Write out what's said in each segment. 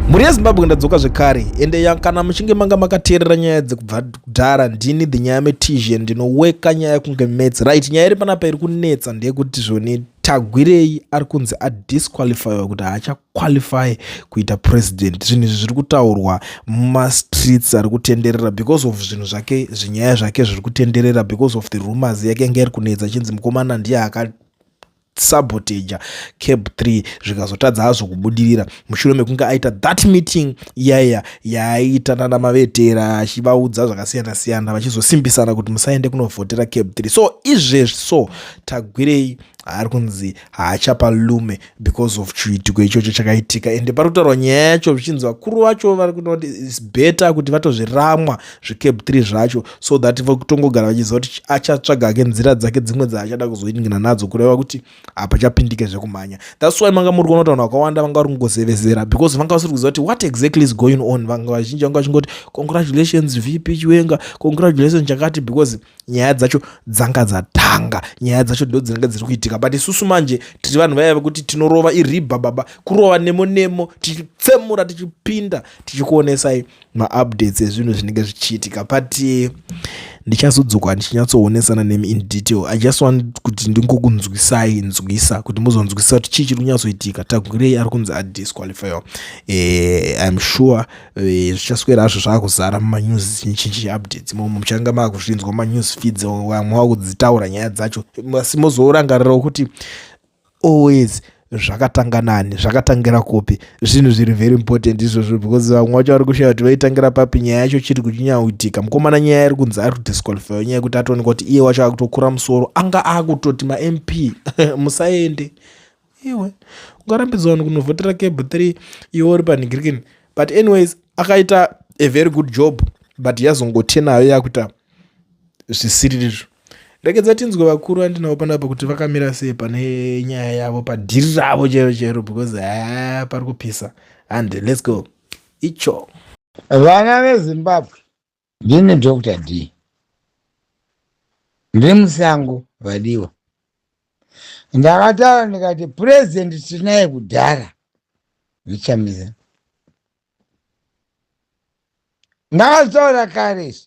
Mhuri yeZimbabwe, ndadzoka zvekare. Ende kana muchinge manga makateerera nyaya dzekubva kudhara, ndini the nyaya metisian, ndinoweka nyaya kunge maths. Right, nyaya iri panapa iri kunetsa ndeyekuti zvoni Tagwirei ari kunzi adisqualifywa kuti haachaqualify kuita president. Zvinhu izvi zviri kutaurwa mumastreets ari kutenderera because of zvinhu zvake, zvinyaya zvake zviri kutenderera because of the rumors yake yanga iri kunetsa, chinzi mukomana ndiye aka sabotaja cab 3, zvikazotadza hazvo kubudirira mushure mekunge aita that meeting iyaiya yaaita nana Mavetera, achivaudza zvakasiyana siyana, vachizosimbisana kuti musaende kunovhotera cab 3. So izvezvi, so Tagwirei ari kunzi haachapa lume because of chiitiko ichocho chakaitika. Ende pari kutaurwa nyaya yacho zvichinzi vakuru vacho vari kunoti its better kuti vatozviramwa zvecab 3 zvacho, so that kutongogara vachiziva kuti achatsvaga ake nzira dzake dzimwe dzaachada kuzoingina nadzo, kureva kuti hapachapindike zvekumhanya. Thats why manga muri kuona kuti vanhu vakawanda vanga vari kungozevezera, because vanga vasiri kuziva kuti what exactly is going on. Vanga vazhinji vanga vachingoti congratulations VP Chiwenga, congratulations chakati, because nyaya dzacho dzanga dzatanga, nyaya dzacho ndo dzinenge dziri kuitika. But isusu manje tiri vanhu vaya vekuti tinorova iribha baba, kurova nemo nemo, tichitsemura, tichipinda, tichikuonesai maupdates ezvinhu zvinenge zvichiitika. But ndichazodzoka ndichinyatsoonesana nemi in detail. I just want kuti ndingokunzwisai nzwisa kuti muzonzwisisa kuti chii chiri kunyatsoitika. Tagwirei ari kunzi adisqualifywa. Im sure zvichaswera hazvo zvaakuzara mumanews chinchi updates imomo, muchanga maakuzvinzwa mumanews feeds, vamwe vakudzitaura nyaya dzacho. Asi mozorangarirawo kuti always zvakatanga nani, zvakatangira kupi. Zvinhu zviri very important izvozvo, because vamwe vacho vari kushaya kuti vaitangira papi nyaya yacho, chiri kuchinyauitika. Mukomana, nyaya iri kunzi ari kudisqualifywa, nyaya yekuti atoonekwa kuti iye wacho akutokura musoro, anga akutoti maMP musaende. Iwe ungarambidza vanhu kunovhotera cab 3 iwe uri panhingirikini? But anyways, akaita a very good job, but yazongotenayo yakuita zvisirizvo. Regedza tinzwe vakuru vandinavo panapa kuti vakamira sei pane nyaya yavo, padhiri ravo chero chero, because ha, pari kupisa. And let's go icho. Vana veZimbabwe, ndini Dr D, ndiri musango. Vadiwa, ndakataura ndikati purezidendi tinaye kudhara, ndiChamisa. Ndakazvitaura kare izvi.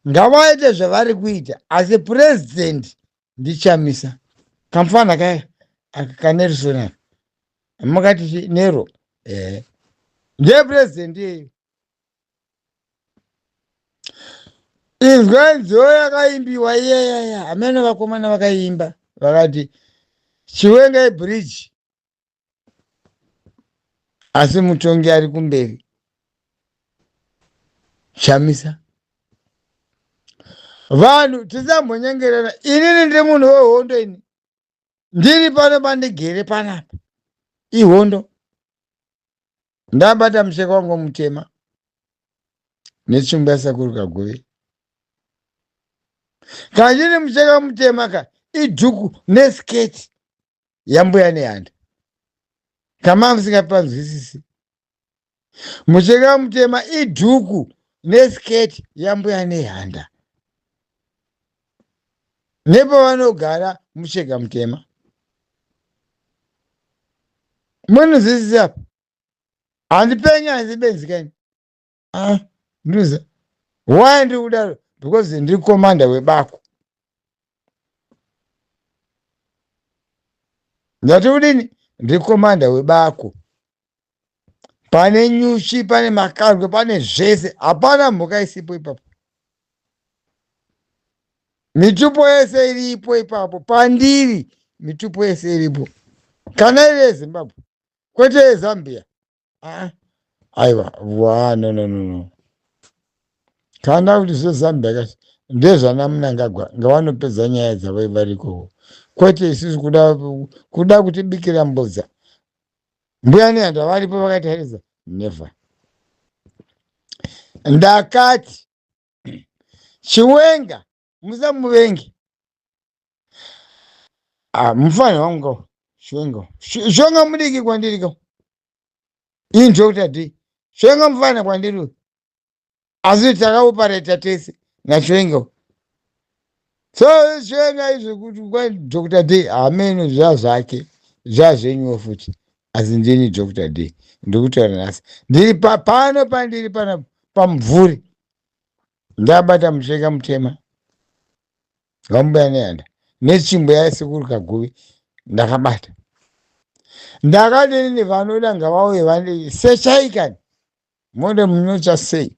Ngavaite zvavari kuita, asi purezidendi ndiChamisa. Kamufana kaya aka kaNelson aka makati nero, ndiye purezidendi iyeyo. Inzwa nziyo yakaimbiwa iyeyaya, hamene vakomana vakaimba vakati Chiwenga ibridge, asi mutongi ari kumberi Chamisa. Vanhu tisambonyengerera. Inini ndiri munhu wehondo. Ini ndiri pano pandigere panapa ihondo. Ndabata mucheka wangu mutema netsvimbo yasekuru Kaguvi. Kana chiri mucheka mutema ka, idhuku nesiketi yambuya Nehanda. Kama musingapanzwisisi, mucheka mutema idhuku nesiketi yambuya Nehanda, nepavanogara mucheka mutema. Munozwisisa apa? Handipenya, handibenzi kaini. Ah, nduza why ndiri kudaro? Because ndiri komanda webako. Ndati kudini? Ndiri komanda webako. Pane nyuchi, pane makarwe, pane zvese, hapana mhuka isipo ipapo. Mitupo yese iripo ipapo pandiri, mitupo yese iripo, kana iri yeZimbabwe, kwete yeZambia. Ah, aiwa wa, no, no, no, no. Kana kuti zveZambia kasi ndezvana Munangagwa, ngavanopedza nyaya dzavo varikoko, kwete isusu. Kuda kutibikira mbodza mbuya Nehanda varipo vakataridza, never. Ndakati Chiwenga musamuvengi. Ah, mufana wangu Chiwenga, Chiwenga mudiki kwandiri ka. Ini Dr D, Chiwenga mufana kwandiri uyu, asi takaopareta tese naChiwenga. So Chiwenga izvo kuti kwa Dr D hameno, zva zvake, zvazvenyuwo futi. Asi ndini Dr D ndiri kutaura nhasi, ndiri pano pandiri pana pamumvuri, ndabata mucheka mutema vambuya Nehanda netsvimbo yasekuru Kaguvi ndakabata. Ndakadini, vanoda ngavauye vandi sechai kani mode munotsva sei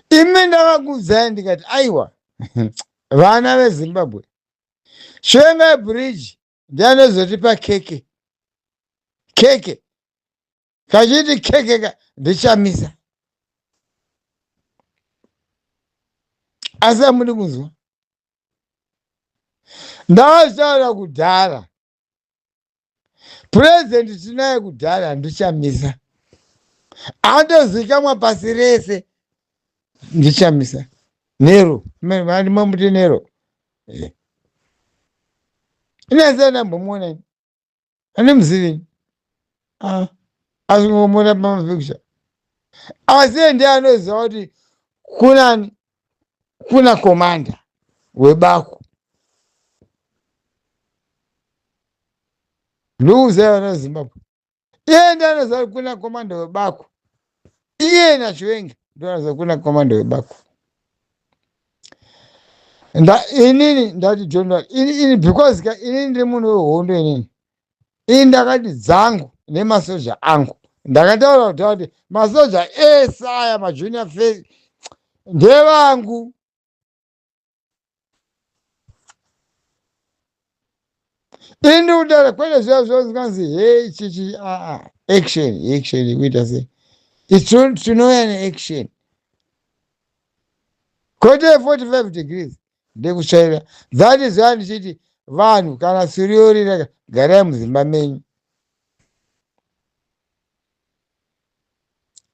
imi. Ndakakuudzai ndikati aiwa, vana veZimbabwe, Chiwenga Bridge ndianozotipa keke keke kachiti keke ka ndichamisa, asi hamudi kunzwa. Ndakazvitaura kudhara, purezidendi tinaye kudhara, ndichamisa, andozikamwa pasi rese, ndichamisa Nero vandimamuti Nero. Inasei ndambomuona ini andimuzivini, asi kungomuona pamapicture, asi ndiye anoziva kuti kunani kuna komanda webako. Ndikuziva vana veZimbabwe, iye ndiye anoziva kuti kuna komanda webako, iye naChiwenga ndo anoziva kuna komanda webako. Nda inini ndati don't ini ini because ka inini ndiri munhu wehondo. Inini ini ndakati dzangu nemasoja angu, ndakataura kuti kuti masoja ese aya majunior face ndevangu. Ini ndikutaura kwete zviya zvonzi hei chichi aa action action ikuita sei, isu tinouya neaction kwete 45 degrees ndekutsvaira. That is why ndichiti vanhu kana suriyorira garai muzimba menyu.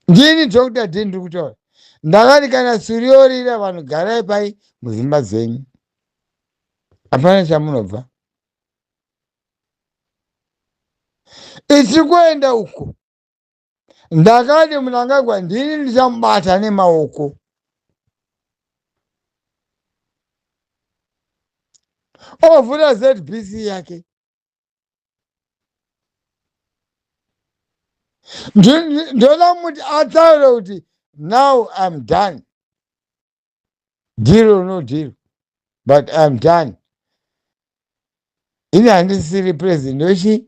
Ndini Dr D ndiri kutaura, ndakati kana suriyorira vanhu garai pai muzimba dzenyu, hapana chamunobva. Isi kuenda uko ndakati Munangagwa ndini ndichamubata nemaoko ovhura ZBC yake. Ndoda muti ataure kuti now I'm done, deal or no deal, but I'm done. Ini handisiri president wechi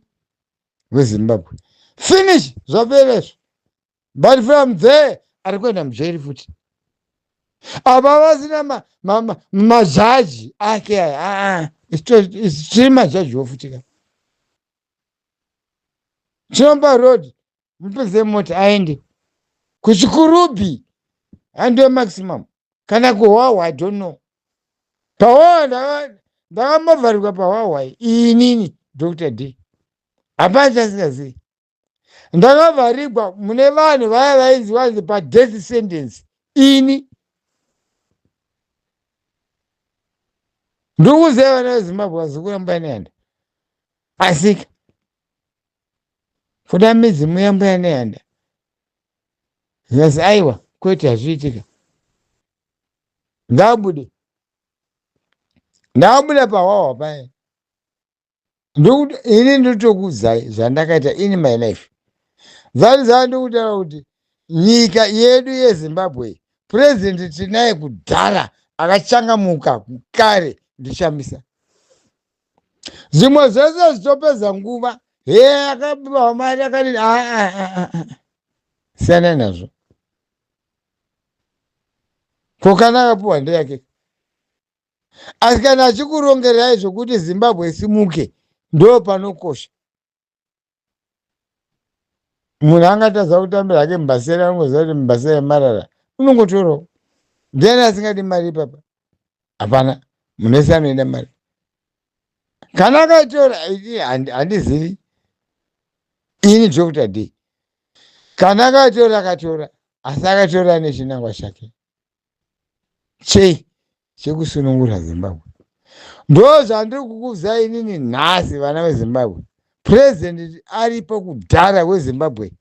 weZimbabwe, finish, zvapera izvo. But from there ari kuenda mujeri futi, apa vasina majaji ake aya. Aa, tiri majajiwo futi ka. Chinomba road mupedze mota aende kuChikurubi, handiyo maximum, kana kuHwahwa, I don't know. PaHwahwa ndakambovharirwa paHwahwa inini Dr D, hapana chasingazivi. Ndakavharigwa mune vanhu vaya vainzi vanzi padeath sentence. Ini ndikuziva vana veZimbabwe, vazukura Mbuya Nehanda, asika kuda midzimu yaMbuya Nehanda zvinasi aiwa kwete, hazviitika. Ngabude, ndabuda paHwahwa paya. Ini ndotokuudzai zvandakaita in my life. Zvari zva ndikutaura kuti nyika yedu yeZimbabwe purezidendi tinaye kudhara akachangamuka kare, ndichamisa. Zvimwe zvese zvitopedza nguva, he akabiwa mari akadini, siyanai nazvo. Ko kana akapiwa ndeyake, asi kana achikurongerai zvokuti Zimbabwe isimuke, ndo panokosha. Munhu angatadza kutambira hake mubasera, anongoziva kuti mubasera yemarara unongotorawo. Ndiani asingadi mari ipapa? Hapana, munhu wese anoenda mari. Kana akaitora handizivi ini Dr D, kana akaitora akatora, asi akatora nechinangwa chake chei chekusunungura Zimbabwe. Ndo zvandiri kukuzai inini nhasi, vana veZimbabwe. Purezidendi aripo kudhara weZimbabwe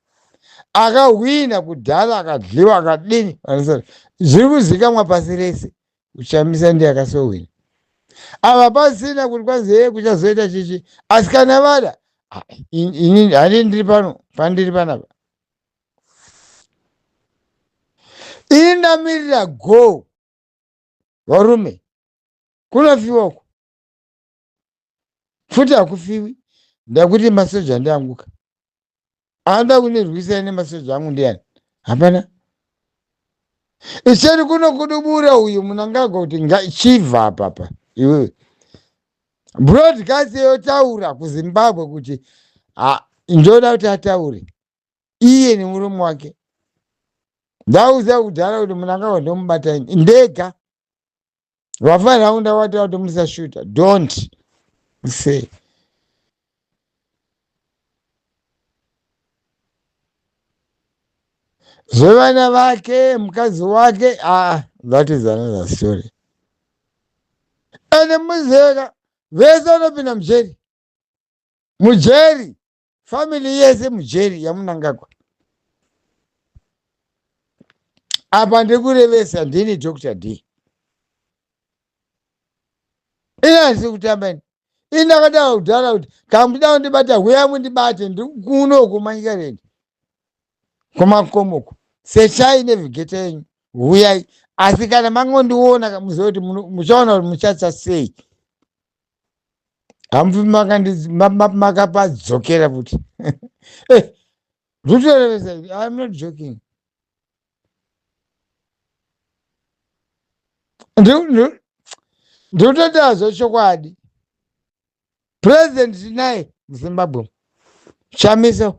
akahwina kudhara, akadliwa akadini, zviri kuzikamwa pasi rese, kuchamisa ndiye akasohwina. Ava pasina kuti kwanzi hee kuchazoita chichi, asi kana vada Ini handi ndiri pano pandiri panapa. Ini ndamirira go varume kunofiwa uko futi hakufiwi ndakuti masoja ndianguka anoda kundirwisa nemasoja angu ndiyani hapana iseri kuno kudubura uyu munangagwa kuti chibva apapa iwewe broadcast yotaura kuzimbabwe kuti ndoda kuti ataure iye nemurume wake ndauza kudhara kuti munangagwa ndomubata ndega vafanira kunda wataura kuti musashuta don't say zvevana vake mukadzi wake ah, that is another story ende muzeka vese vanopinda mujeri mujeri family yese mujeri yamunangagwa apa ndikurevesa ndini dr d ini handisi kutamba ini ini ndakataura kudhara kuti kana muchida kundibata huya mundibate ndikuno kumanyikarendi kumakomoko sechai nevhigeta yenyu huyai asi kana mangondiona muzive kuti muchaona kuti muchatsa sei hamufi makapadzokera futi eh, rutorevesa im not joking ndikutotaura zvechokwadi president tinaye muzimbabwe chamiso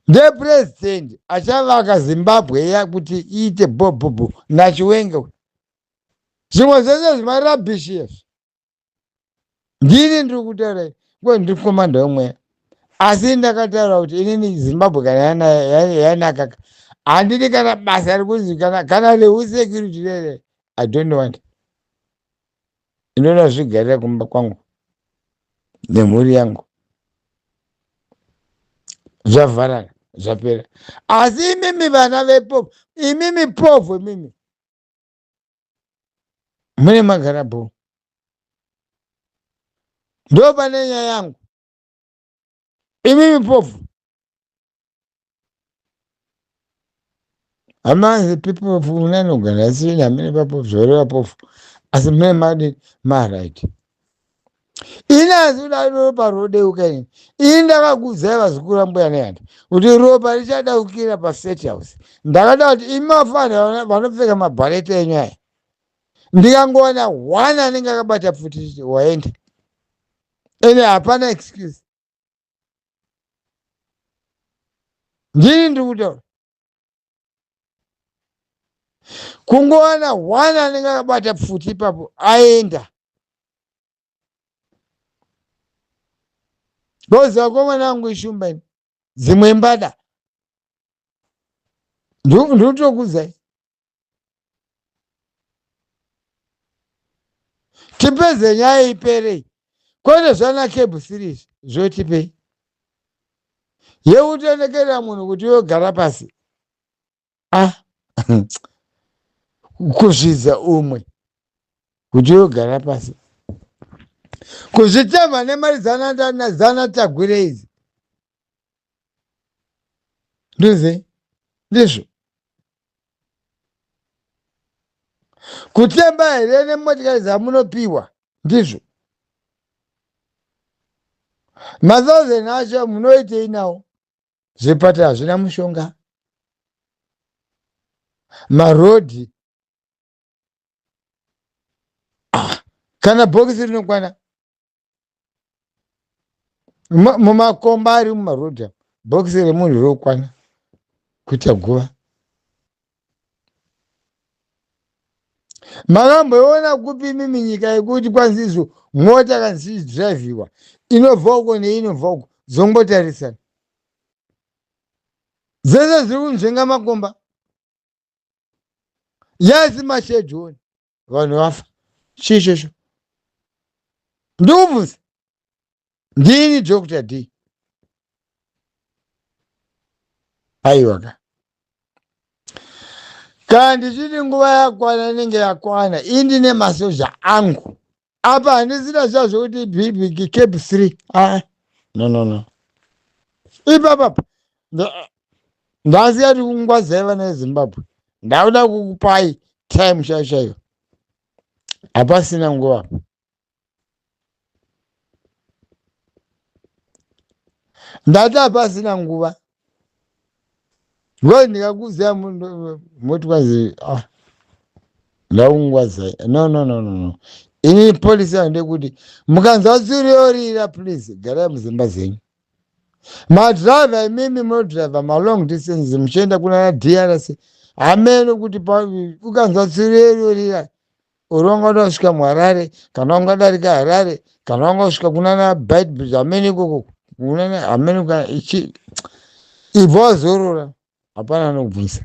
ndepresident achavaka zimbabwe ya kuti iite bhobhobho nachiwenga zvimwe zvese zvimarabhishi izvi ndini ndiri kutaura ngo ndiri komanda wemweya asi ndakataura kuti inini zimbabwe kana yanaka handidi kana basa rekunzi kana kana reusecurity rere i don't want inoda zvigarira kumba kwangu nemhuri yangu zvavharana zvapera asi imimi vana vepovo imimi povo imimi mune magara bho ndo pane nyaya yangu imimi povo Amanzi people of unanogara asina hamene papofu zvoreva pofu asi mune madi maright ini asi kuda ropa rodeuka ini ini ndakakuudzai vazukuru vambuya nehanda kuti ropa richadaukira pastate house ndakada kuti imi mafanira vanopfeka mabhareti enyu aya ndikangowana one anenge akabata pfuti waenda ene hapana excuse ndini ndiri kutaura kungowana one anenge akabata pfuti ipapo aenda bcause vakomana vangu ishumba ini dzimwe mbada ndikutokudzai tipedze nyaya iperei kwete zvana cab series zvotipei yekutendekerera munhu kuti yogara pasi ah kuzvidza umwe kuti yogara pasi kuzvitema nemari dzana tagwire idzi ndizve ndizvo kutemba here nemotikari dzamunopiwa ndizvo mathousand acho munoitei nawo zvipatara hazvina mushonga marodhi ah, kana bhokisi rinokwana mumakomba ari mumarodhi apo bhokisi remunhu rinokwana kuita guva makamboiona kupi imimi nyika yekuti kwanzi izvo mota kana dzichidhiraivhiwa inobva uko neinobva uko dzongotarisana dzese dziri kunzvenga makomba yasi mashedhoni vanhu vafa chii ichocho ndikubvunza ndini dr d aiwa ka kana ndichiti nguva yakwana inenge yakwana indine masoja angu apa handisina zviya zvekuti bb cape 3 aa ah. No, no, no. Ipapapa ndasiyati kungwadzai vana veZimbabwe, ndakuda kukupai time chaiyo chaiyo, hapasina nguva. Ndati hapasina nguva ngo ndikakuziva moti kwanzi ah, ndakungwadzai. No, no, no, no, no. Ini policy yangu ndekuti mukanzwa tsuriyorira, please garai mudzimba dzenyu. Madhiraivha imimi munodhiraivha malong distance muchienda kunana DRC, hameno kuti ukanzwa tsuriyorira uri wanga wasvika muHarare kana wangadarika Harare kana wanga wasvika kunana Beitbridge, hamene ikoko kunana hamene kana ichi, ibva wazorora, hapana anobvunza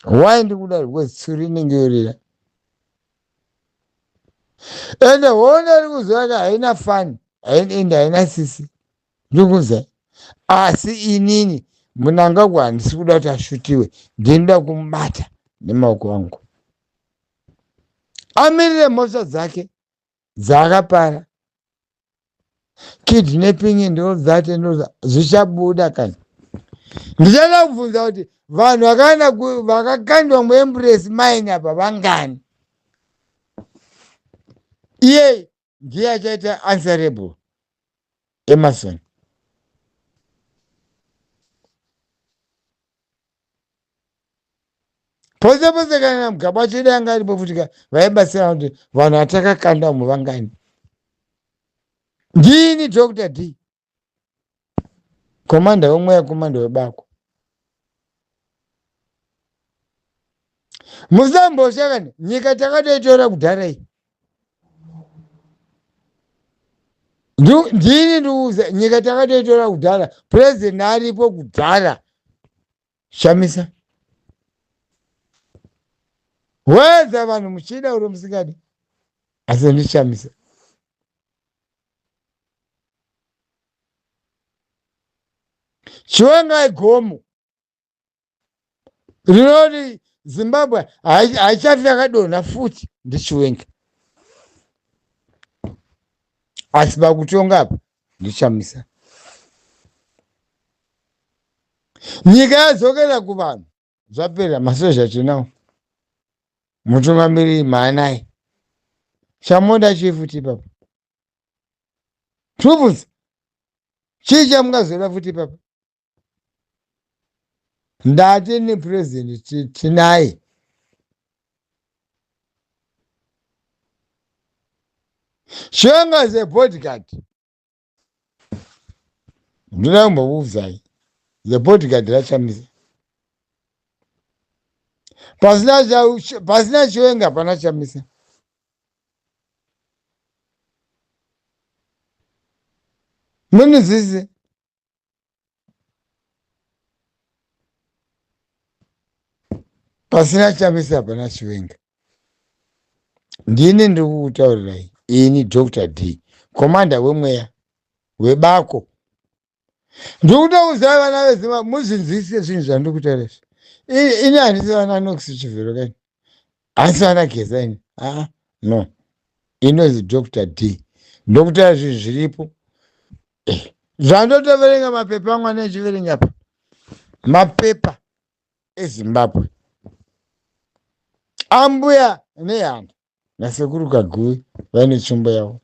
why ndikudaro, because tsuri inenge yorira. Ende hondo iri kuzovaka haina fani ende haina sisi, ndikuza. Asi inini Mnangagwa handisi kuda kuti ashutiwe, ndinoda kumubata nemaoko angu amirire mhosva dzake dzaakapara, kidnapping and all that and all that, zvichabuda. Kana ndichada kubvunza kuti vanhu vakaenda vakakandwa muEmpress Mine apa vangani, iye ndiye achaita answerable. Emerson pose pose kana Mugaba achida anga aripo futi, vaibatsira kuti vanhu vatakakanda umu vangani. Ndini Dr D, commander wemweya, commander webako. Musambosha nyika takatoitora kudhara iyi. Ndini ndikuuza, nyika takatoitora kudhara, president aripo kudhara. Shamisa wedza vanhu muchida uri musingadi, asi ndichamisa. Chiwenga igomo rinoti Zimbabwe haichafi yakadonha futi, ndiChiwenga. Asi pakutonga apa ndichamisa. Nyika yadzokera kuvanhu, zvapera. Masoja tinawo, mutungamiriri maanai, chamoda chii futi ipapa? Tubvunza, chii chamungazoda futi ipapa? Ndati nepurezidendi tinaye. Chiwenga is a bodyguard. Ndoda kumbokuudzai, the bodyguard raChamisa. Pasina Chiwenga hapana Chamisa. Munizise pasina Chamisa hapana Chiwenga. Ndini ndiri kukutaurirai ini Dr D, commander wemweya webako. Ndiri kutouzai vana veZimbabwe, muzvinzwisise zvinhu zvandiri kutaura izvi. Ini handisi vana Nox Chivhero kaini, handisi vana Geza ini. Aa, no, inozi Dr D, ndokutaura zvinhu zviripo zvandotoverenga mapepa angu anechiverenga pa mapepa eZimbabwe, ambuya nehanda nasekuru Kaguvi vaine tsvimbo yavo.